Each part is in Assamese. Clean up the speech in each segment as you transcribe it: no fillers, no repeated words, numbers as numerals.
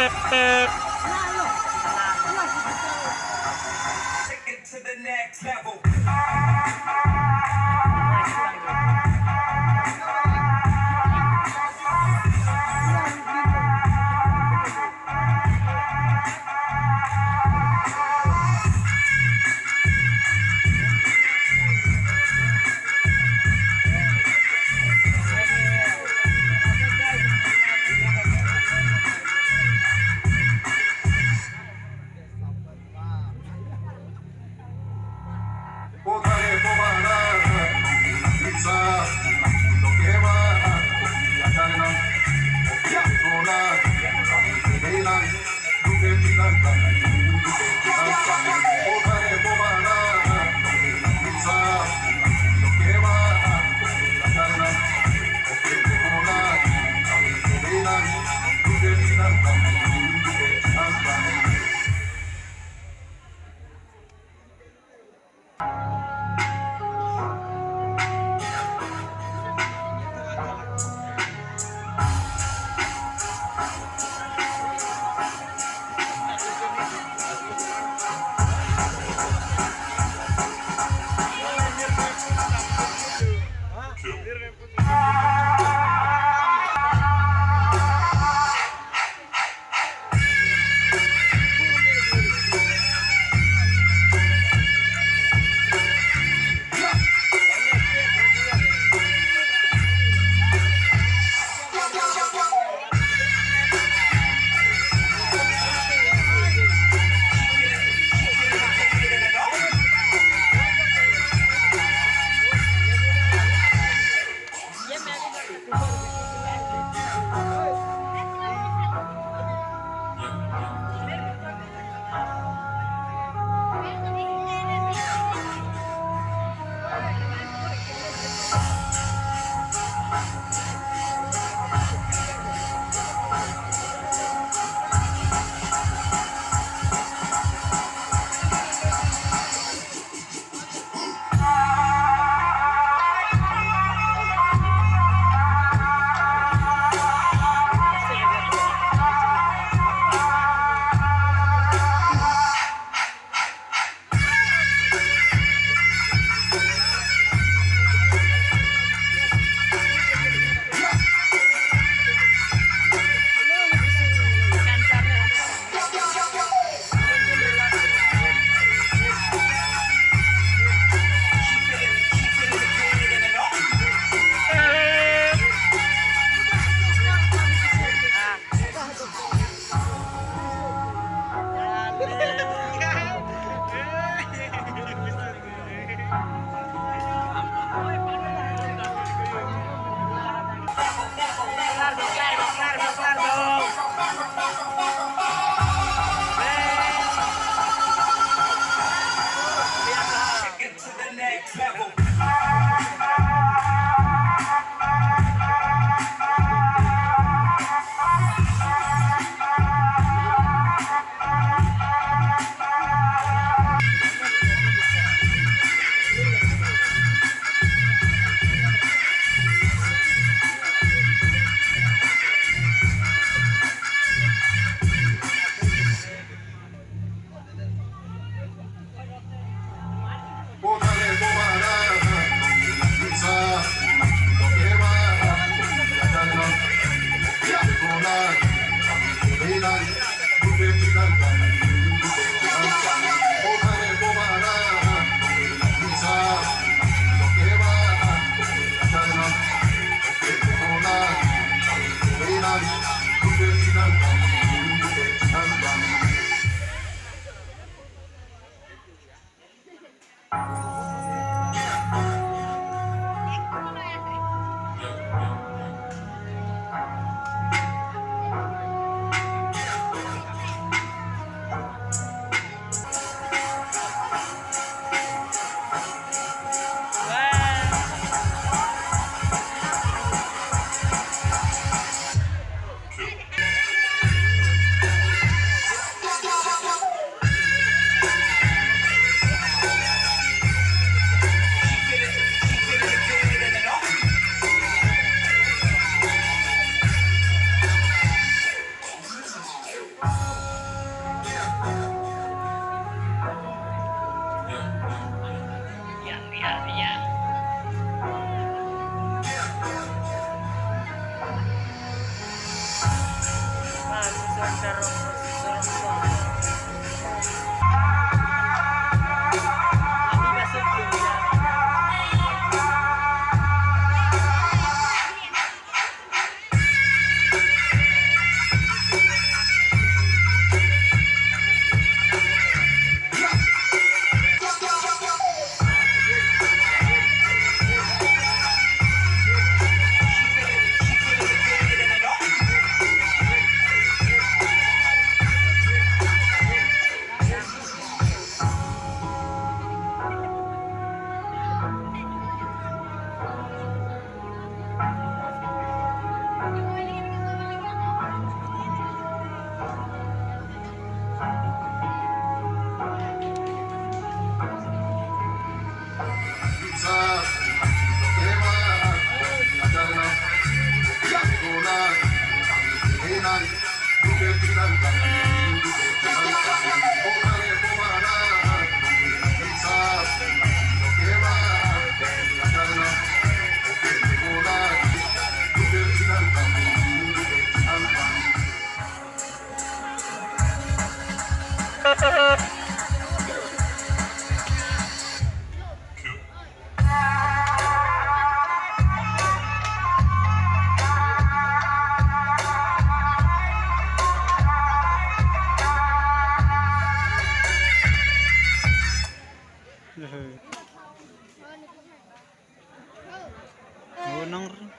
Take it to the next level. Take it to the next level.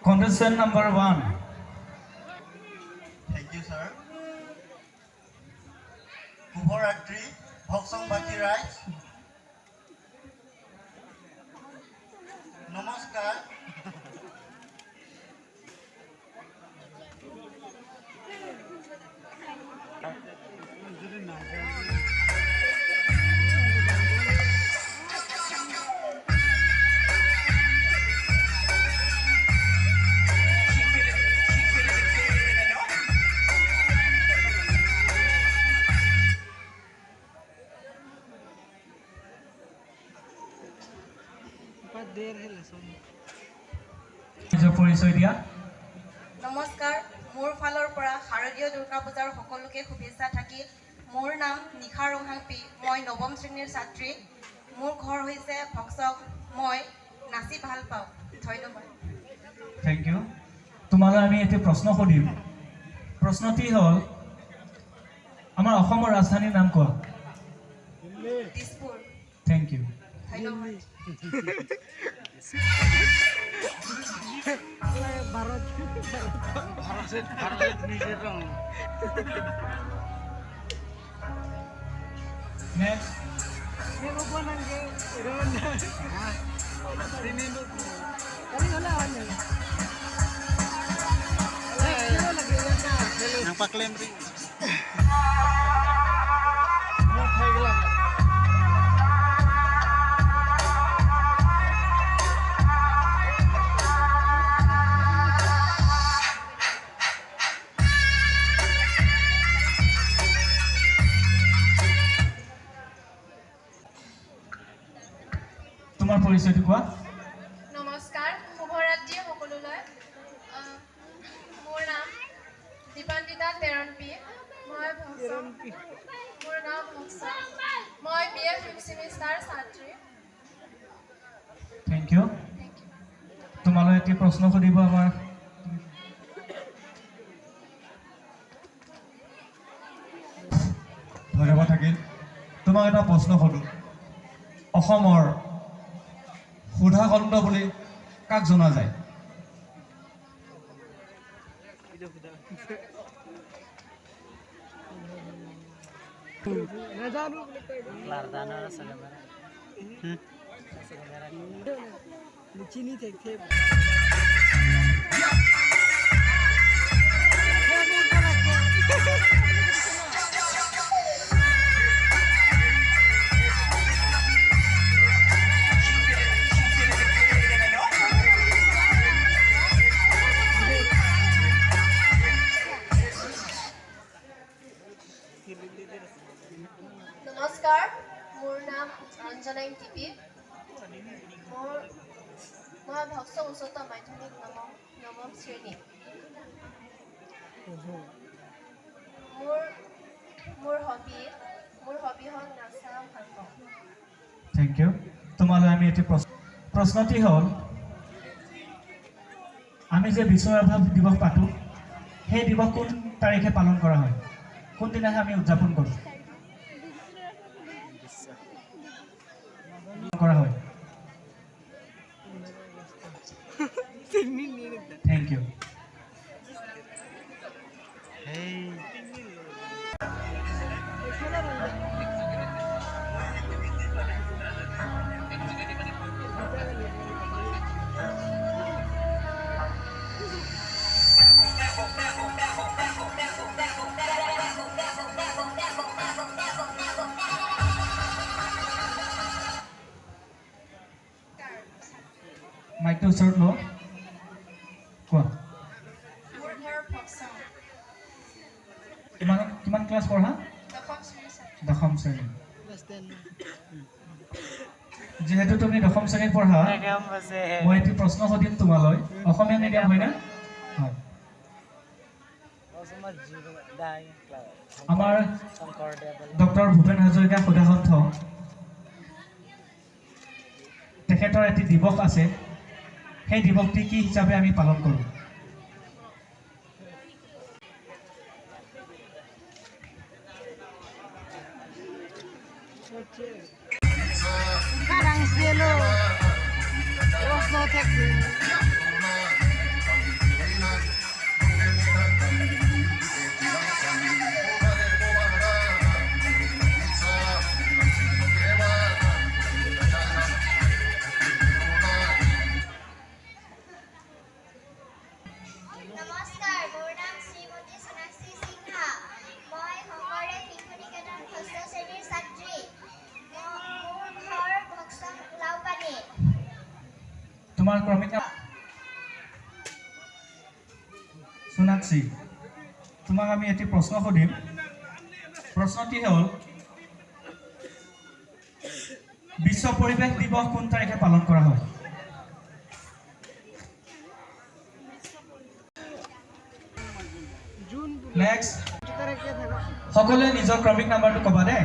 Contestant number 1. Thank you, sir. শুভৰাত্ৰি ভকচংবাসী ৰাইজ। নমস্কাৰ। নিজৰ পৰিচয় দিয়া। নমস্কাৰ, মোৰ ফালৰ পৰা শাৰদীয় দুৰ্গা পূজাৰ সকলোকে শুভেচ্ছা থাকিল। মোৰ নাম নিশা ৰংহাংপি, মই নৱম শ্ৰেণীৰ ছাত্ৰী। মোৰ ঘৰ হৈছে ভকচক। মই নাচি ভাল পাওঁ। ধন্যবাদ। Thank you. তোমালৈ আমি এটি প্ৰশ্ন সুধিম। প্ৰশ্নটি হ'ল, আমাৰ অসমৰ ৰাজধানীৰ নাম কোৱা। দিছপুৰ। Thank you. ধন্যবাদ। Next. তোমাৰ পৰিচয়টো কোৱা। নমস্কাৰ, শুভৰাত্ৰি সকলোলৈ। মোৰ নাম দীপান্বিতা তেৰণপি। মই মোৰ গাঁও ভকচক। মই বি এ ফিফ্থ ছেমিষ্টাৰ ছাত্ৰী। Thank you. Thank you. তোমালৈ এটি প্ৰশ্ন সুধিব আমাৰ। ধন্যবাদ থাকিল। তোমাক এটা প্ৰশ্ন সোধোঁ, অসমৰ সুধাকণ্ঠ বুলি কাক জনা যায়? নমস্কাৰ, মোৰ নাম অঞ্জনা টিপি। মই ভকচক উচ্চতৰ মাধ্যমিক নৱম শ্ৰেণী। মোৰ মোৰ হবি মোৰ হবি হ'ল নাচা ভাল পাওঁ। Thank you. তোমালৈ আমি এটি প্ৰশ্ন, প্ৰশ্নটি হ'ল, আমি যে বিশ্ব ৰাভা দিৱস পাতোঁ, সেই দিৱস কোন তাৰিখে পালন কৰা হয়? কোনদিনাহে আমি উদযাপন কৰোঁ কৰা হয়? Thank you. মাইকটো ওচৰত লোৱা, কোৱা। মোৰ ঘৰ ভকচং। কিমান কিমান ক্লাছ পঢ়া? দশম শ্ৰেণীৰ ছাত্ৰী। দশম শ্ৰেণী। যিহেতু তুমি দশম শ্ৰেণীত পঢ়া, মই এটি প্ৰশ্ন সুধিম তোমালৈ। অসমীয়া মিডিয়াম হয়নে? হয়। আমাৰ ডক্টৰ ভূপেন হাজৰিকা সুধাকণ্ঠ, তেখেতৰ এটি দিৱস আছে। সেই দিৱসটি কি হিচাপে আমি পালন কৰোঁ? নমস্কাৰ, মোৰ নাম শ্ৰীমতী সোণাক্ষী সিনহা। মই শংকৰদেৱ শিশু নিকেতন ষষ্ঠ শ্ৰেণীৰ ছাত্ৰী। মোৰ ঘৰ ভকচং লাওপানী। তোমাৰ ক্ৰমিক নাম? সোণাক্ষী, তোমাক আমি এটি প্ৰশ্ন সুধিম। প্ৰশ্নটি হ'ল, বিশ্ব পৰিৱেশ দিৱস কোন তাৰিখে পালন কৰা হয়? নেক্সট, সকলোৱে নিজৰ ক্ৰমিক নাম্বাৰটো ক'বা দেই।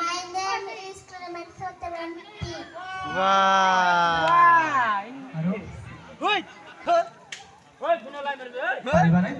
My name is Clemenso Teranti. আৰু পাৰিবানে?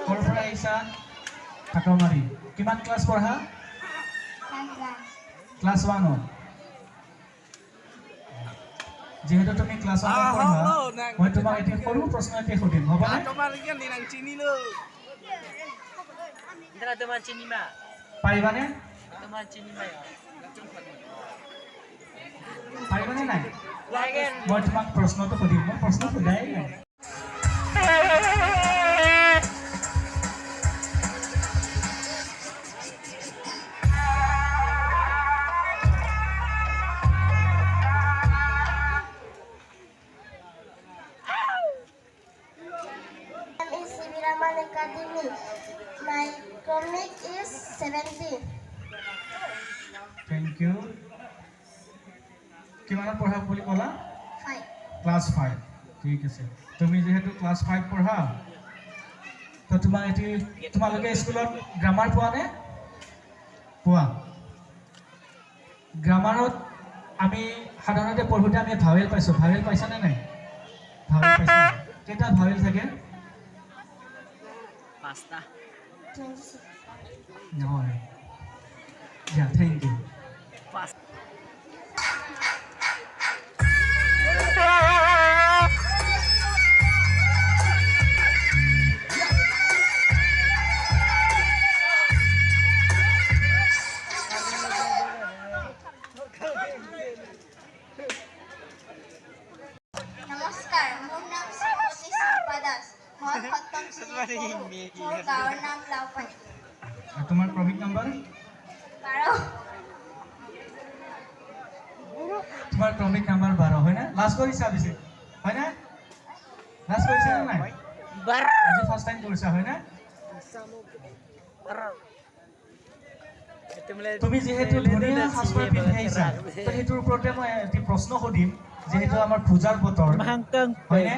ক'ৰ পৰা আহিছা? কাটমাৰী। কিমান ক্লাছ পঢ়া? ক্লাছ ওৱানত। যিহেতু তুমি ক্লাছ ওৱানত পঢ়া, মই তোমাক এটি সৰু প্ৰশ্ন এটি সুধিম, হ'বনে? পাৰিবানে? পাৰিবানে নাই? মই তোমাক প্ৰশ্নটো সুধিম। মই প্ৰশ্ন সোধাই নাই। Name is Siviraman Academy. My comic is 17. Thank you. কিমানত পঢ়া বুলি ক'লা? 5. ক্লাছ 5। ঠিক আছে। তুমি যিহেতু ক্লাছ 5 পঢ়া, তো তোমাক এটি, তোমালোকে স্কুলত গ্ৰামাৰ পোৱা নে? পোৱা। গ্ৰামাৰত আমি সাধাৰণতে পঢ়োঁতে আমি ভাৱেল পাইছোঁ। ভাৱেল পাইছানে নাই? ভাৱেল পাইছা। কেইটা ভাৱেল থাকে? পাঁচটা। নহয়। দিয়া, thank U. পাঁচ। নমস্কাৰ, মোৰ নাম শ্ৰীমতী শিল্পা দাস। মই সপ্তম শ্ৰেণীত পঢ়োঁ। মোৰ গাঁৱৰ নাম লাওপানী। আৰু তোমাৰ ক্ৰমিক নাম্বাৰ? 12। তোমাৰ ক্ৰমিক নাম্বাৰ 12, হয়নে? লাজ কৰিছা পিছে, হয়নে? লাজ কৰিছা নে নাই? আজি ফাৰ্ষ্ট টাইম কৰিছা, হয়নে? তুমি যিহেতু ধুনীয়া সাজপাৰ পিন্ধি আহিছা, তো সেইটোৰ ওপৰতে মই এটি প্ৰশ্ন সুধিম। যিহেতু আমাৰ পূজাৰ বতৰ, হয়নে? হয়নে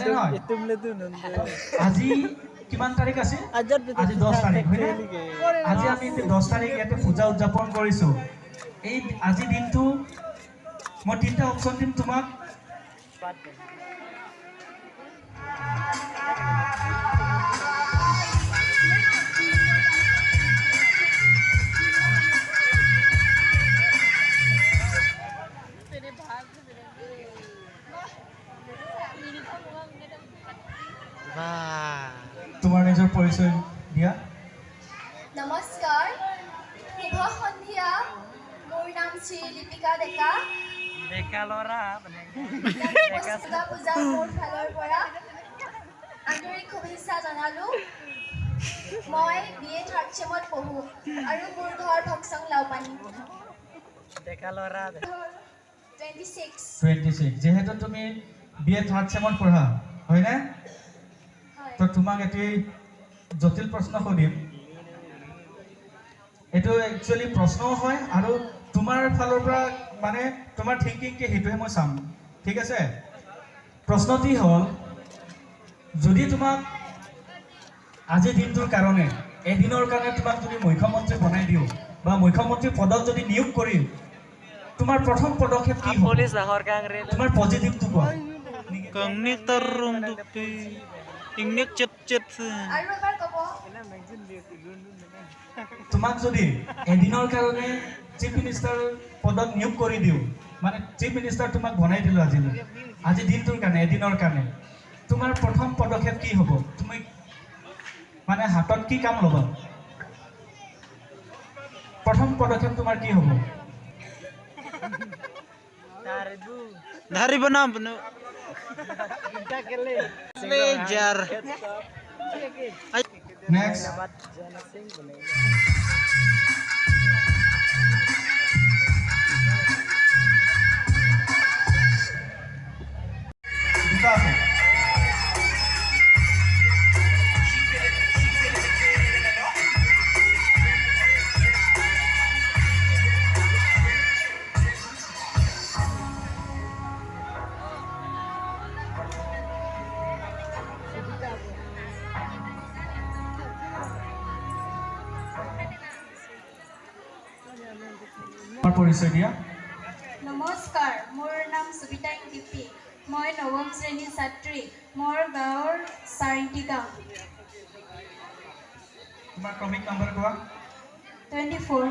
নহয়? আজি কিমান তাৰিখ আছিল? আজি 10 তাৰিখ, হয়নে? আজি আমি 10 তাৰিখ ইয়াতে পূজা উদযাপন কৰিছোঁ। এই আজি দিনটো মই তিনিটা অপশ্যন দিম তোমাক। তোমাৰ নিজৰ পৰিচয় দিয়া। নমস্কাৰ, শুভ সন্ধিয়া। মোৰ নাম শ্ৰী লিপিকা ডেকা। ডেকা ল'ৰা মানে। দুৰ্গা পূজাৰ মোৰ ফালৰ পৰা আন্তৰিক শুভেচ্ছা জনালোঁ। মই বি এ থাৰ্ড চেমত পঢ়োঁ আৰু মোৰ ঘৰ ভকচং লাওপানী। ডেকা ল'ৰা। 26। 26। যিহেতু তুমি বি এ থাৰ্ড চেমত পঢ়া, হয়নে? হয়। তো তোমাক এটি জটিল প্ৰশ্ন সুধিম। এইটো একচুৱেলি প্ৰশ্নও হয় আৰু তোমাৰ ফালৰ পৰা মানে তোমাৰ থিংকিং কি সেইটোহে মই চাম, ঠিক আছে? প্ৰশ্নটি হ'ল, যদি তোমাক আজিৰ দিনটোৰ কাৰণে, এদিনৰ কাৰণে তোমাক যদি মুখ্যমন্ত্ৰী বনাই দিওঁ বা মুখ্যমন্ত্ৰী পদত যদি নিয়োগ কৰি, তোমাৰ প্ৰথম পদক্ষেপ কি হ'ব? পুলিচ লাহৰ কাংৰে। তোমাৰ পজিটিভটো কোৱা। আৰু এবাৰ ক'ব। তোমাক যদি এদিনৰ কাৰণে চিফ মিনিষ্টাৰ পদত নিয়োগ কৰি দিওঁ, মানে চিফ মিনিষ্টাৰ তোমাক বনাই দিলোঁ আজিলৈ, আজি দিনটোৰ কাৰণে, এদিনৰ কাৰণে, তোমাৰ প্ৰথম পদক্ষেপ কি হ'ব? তুমি মানে হাতত কি কাম ল'বা? প্ৰথম পদক্ষেপ তোমাৰ কি হ'ব? Dari benam benar. Lejar. Next. দুটা আছে। She feeling the good and I know. তোমাৰ পৰিচয় দিয়া। নমস্কাৰ, মোৰ নাম সুবিতা ইংটিপি। মই নৱম শ্ৰেণীৰ ছাত্ৰী। মোৰ গাঁৱৰ চাৰিটি গাঁও। তোমাৰ ক্ৰমিক নাম্বাৰ কোৱা। 24।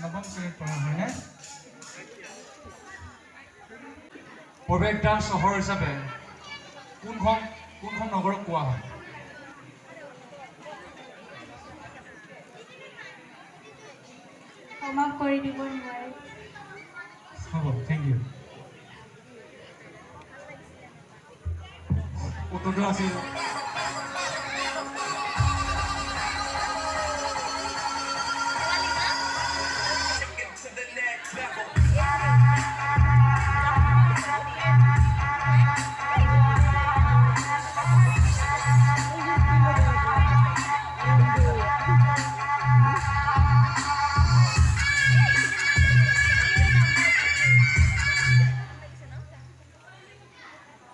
নৱম শ্ৰেণীত পঢ়া, হয়নে? প্ৰৱেশদ্বাৰ চহৰ হিচাপে কোনখন কোনখন নগৰক কোৱা হয়? ক্ষমা কৰি দিব নোৱাৰে। হ'ব, thank U. উত্তৰটো আছিল Take it to the next level.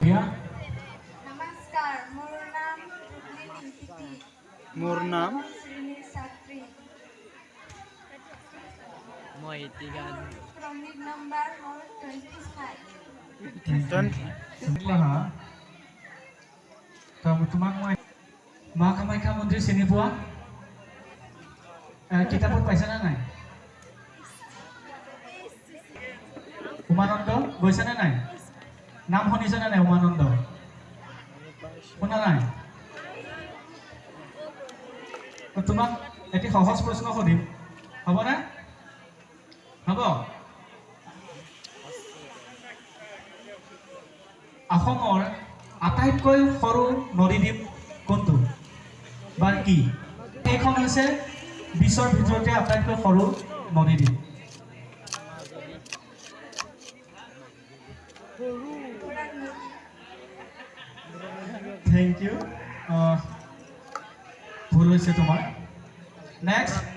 দিয়া। মোৰ নাম নৱম শ্ৰেণীৰ ছাত্ৰী। মই এটি গান ক্ৰমিক নম্বৰ হ'ল 25। হা, তো তোমাক মই মা কামাখ্যা মন্দিৰ চিনি পোৱা? কিতাপত পাইছানে নাই? উমানন্দ গৈছানে নাই? নাম শুনিছানে নাই? উমানন্দ শুনা নাই? তোমাক এটি সহজ প্ৰশ্ন সুধিম, হ'বনে? হ'ব। অসমৰ আটাইতকৈ সৰু নদীদ্বীপ কোনটো বা কি? এইখন হৈছে বিশ্বৰ ভিতৰতে আটাইতকৈ সৰু নদীদ্বীপ। বৰাক নদী। Thank U. ভুল হৈছে তোমাৰ। নেক্সট।